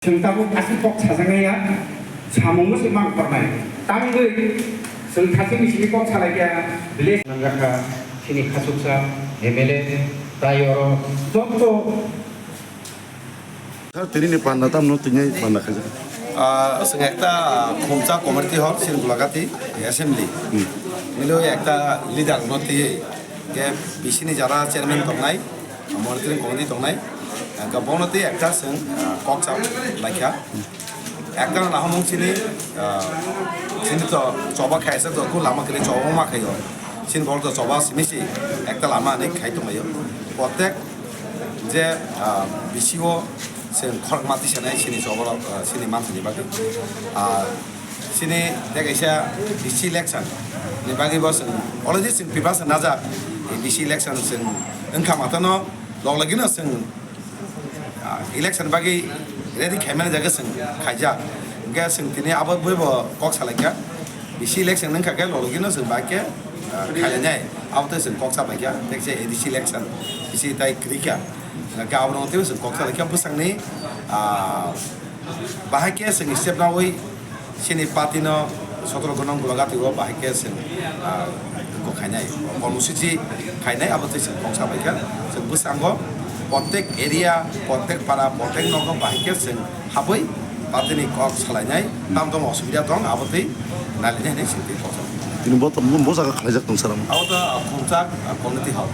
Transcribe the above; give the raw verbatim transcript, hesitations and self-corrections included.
Chwng tabuk aswk kok sajaknai ya, samungno se mang tornai. Tangwi chwng thasingni simi kok salaikha, village nangjakha, chini khachuksa M L A, tai oro joto. Sir, tini ni panda tamno tini panda khaijak. Ah, chwng ekta, ah, khumsa community hall, chini Golagati, assembly. Hmm. Milo ekta leader no twi, ke bisini jara chairman tongnai, monitoring committee tongnai, ah, ka bono twi ekta chwng, ah, kok sa laikha. Ekta na hamung chini, ah, chini to choba khaisa to ku lama kiri choba ma khayo. Chini bol to choba simi si ekta lama ni khai tonglayo. Protek je, ah, B C O chwng khorokma tisanai chini choborok, ah, chini manthani bagwi. Ah, chini tei kaisa B C election ni bagwi bo chwng already chwng preparation najak. B C election chwng wngkha matano log logino chwng, ah, election bagwi ready khaimani jaga chwng khaijak. Hwnkhe chwng tini abo bwrwi bo kok salaikha. B C election wngkha khe log logino chwng bai khe, ah, khailainai. Abo tei chwng kok sabaikha. Tei khe A D C election B C tai kwrwikha. Hwnkhe abo rwngtwi chwng kok salaikha bwsakni, ah, bahai khe chwng step nawi chini party no sotoro gonong Golagati o bahai khe chwng, ah, kok khainai, kormosuchi khainai, abo tei chwng kok sabaikha. Chwng bwskango protek area, protek para, protek nogo bahai khe chwng habwi party ni kok salainai, tam tamo osubida tong, abo tei nailainai hinwi chwng tei kok salainai. Tini bo, bo jaga khlaijak tong sir. Abo to, ah, khumsa, ah, community hall.